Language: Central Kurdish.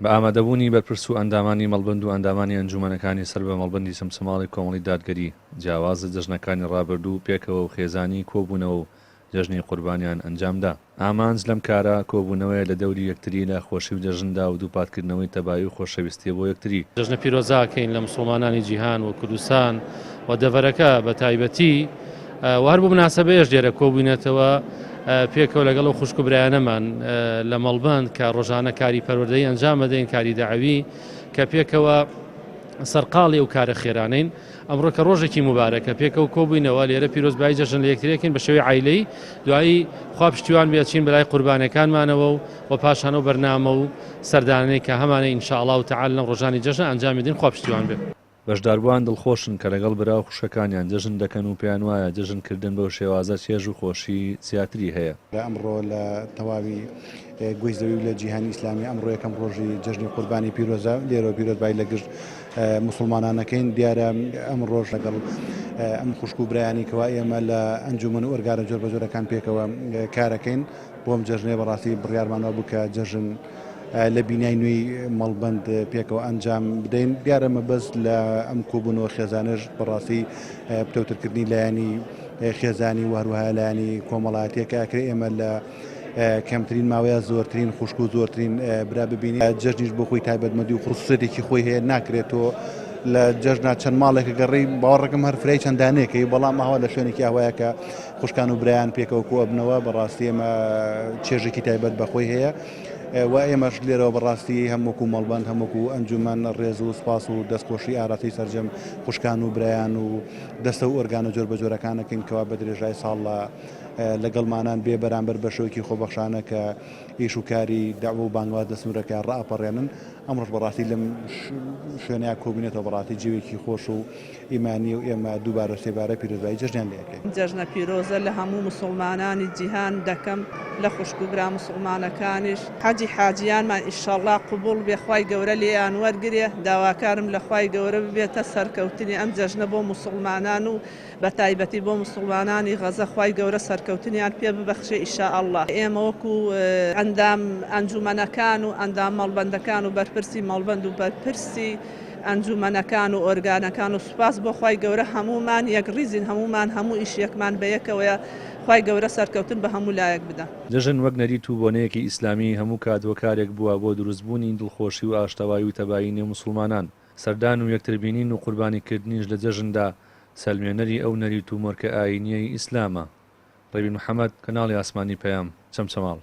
بە ئامادەبوونی بەرپرس و ئەندامانی مەڵبەند و ئەندامانی ئەنجوومەنەکانی سەر بە مەڵبەندی چەمچەماڵی کۆمەڵی دادگەری، جیاواز لە جەژنەکانی ڕابردوو پێکەوە و خێزانی کۆبوونەوە و جەژنی قوربانیان ئەنجامدا. ئامانج لەم کارە کۆبوونەوەیە لە دەوری یەکتری لە خۆشی و جەژندا و دووپاتکردنەوەی تەبایی و خۆشەویستییە بۆ یەکتری. جەژنە پیرۆزە ئەکەین لە موسوڵمانانی جیهان و کوردستان و دەڤەرەکە بە تایبەتی و هەر بۆ مناسەبەیەش لێرە کۆبووینەتەوە پێکەوە لەگەڵ ئەو خوشک و برایانەمان لە مەڵبەند کە ڕۆژانە کاری پەروەردەیی ئەنجام ئەدەین کاری دەعوی کە پێکەوە سەرقاڵی ئەو کارە خێرانەین. ئەمڕۆ کە ڕۆژێکی موبارەکە پێکەوە کۆبووینەوە لێرە پیرۆزبایی جەژن لە یەکترێکین بە شێوەی عایلەی دوایی خوا پشتیوان بێ ئەچین بەلای قوربانەکانمانەوە و و پاشان ئەو بەرنامە و سەردانەی کە هەمانە ان شاء اللە تعالی لەم ڕۆژانی جەژنە ئەنجامی دەین خوا پشتیوان بێ. بەشداربووان دڵخۆشن کە لەگەڵ برا و خوشکەکانیان جەژن دەکەن و پێیانوایە جەژن کردن بەو شێوازە چێژ و خۆشی زیاتری هەیە. ئەمڕۆ لە تەواوی گۆی زەوی و لە جیهانی ئیسلامی ئەمڕۆ یەکەم ڕۆژی جەژنی قوربانی پیرۆزە، لێرەوە پیرۆزبایی لە گشت موسڵمانان ئەکەین، دیارە ئەمڕۆش لەگەڵ ئەم خوشک و برایانی کەوا ئێمە لە ئەنجومەن و ئۆرگانە جۆربەجۆرەکان پێکەوە کارەکەین بۆ ئەم جەژنەیە بەڕاستی بڕیارمان وابوو کە جەژن لە بینای نوێی مەڵبەند پێکەوە ئەنجام بدەین، دیارە مەبەست لە ئەم کۆبوونەوە خێزانەش بەڕاستی پتەوترکردنی لایەنی خێزانی و هەروەها لایەنی کۆمەڵایەتیە کە ئەکرێ ئێمە لە کەمترین ماوەیە زۆرترین خوشک و زۆرترین برا ببینی جەژنیش بۆ خۆی تایبەتمەندی و خصوصیەتێکی خۆی هەیە ناکرێت تۆ لە جەژنا چەند ماڵێکە گەڕی باوەڕەکەم هەر فرەی چەند دانەیەکەی بەڵام ئەوە لە شوێنێکی ئاوایە کە خوشکان و برایان پێکەوە کۆ ئەبنەوە بەڕاستی ئێمە چێژێکی تایبەت بەخۆی هەیە و ئێمەش لێرەوە بەڕاستی هەم وەکو مەڵبەند هەم وەکو ئەنجومەن ڕێز و سپاس و دەستخۆشی ئاراستەی سەرجەم خوشکان و برایان و دەستە و ئۆرگانە جۆربەجۆرەکان ئەکەین کەوا بە درێژای ساڵ لە لەگەڵمانان بێ بەرامبەر بە شێوەیەکی خۆبەخشانە کە ئیش و کاری دەعوە و بانگواز لە سنوورەکەیان ڕائەپەڕێنن. ئەمڕۆش بەڕاستی لەم شوێنەیا کۆبووینەتەوە بەڕاستی جێوێکی خۆش و ئیمانییە و ئێمە دووبارە و سێبارە پیرۆزبایی جەژنیان لێ ئەکەین. جەژنە پیرۆزە لە هەموو موسوڵمانانی جیهان دەکەم لە خوشک و برا موسوڵمانەکانیش حەجی حاجیانمان ئیشەڵا قبوڵ بێ خوای گەورە لێیان وەرگرێ داواکارم لە خوای گەورە ببێتە سەرکەوتنی ئەم جەژنە بۆ موسوڵمانان و بەتایبەتی بۆ موسڵمانانی غەزە خوای گەورە سەرکەوتنیان پێ ببەخشێ ئیشائەڵڵا ئێمە وەکو ئەندام ئەنجومەنەکان و ئەندام مەڵبەندەکان و بەرپرسی مەڵبەند و بەرپرسی ئەنجومەنەکان و ئۆرگانەکان و سوپاس بۆ خوای گەورە هەموومان یەکڕیزین هەموومان هەموو ئیشێکمان بەیەکەوەیە خوای گەورە سەرکەوتن بە هەموو لایەک بدا. جەژن وەک نەریت و بۆنەیەکی ئیسلامی هەموو کات هۆکارێک بووە بۆ دروستبوونی دڵخۆشی و ئاشتەوایی و تەبایی نێو موسڵمانان. سەردان و یەکتربینین و قوربانیکردنیش لە جەژندا سەلمێنەری ئەو نەریت و مۆرکە ئایینییەی ئیسلامە. ڕێبین محەمەد، کەناڵی ئاسمانی پەیام، چەمچەماڵ.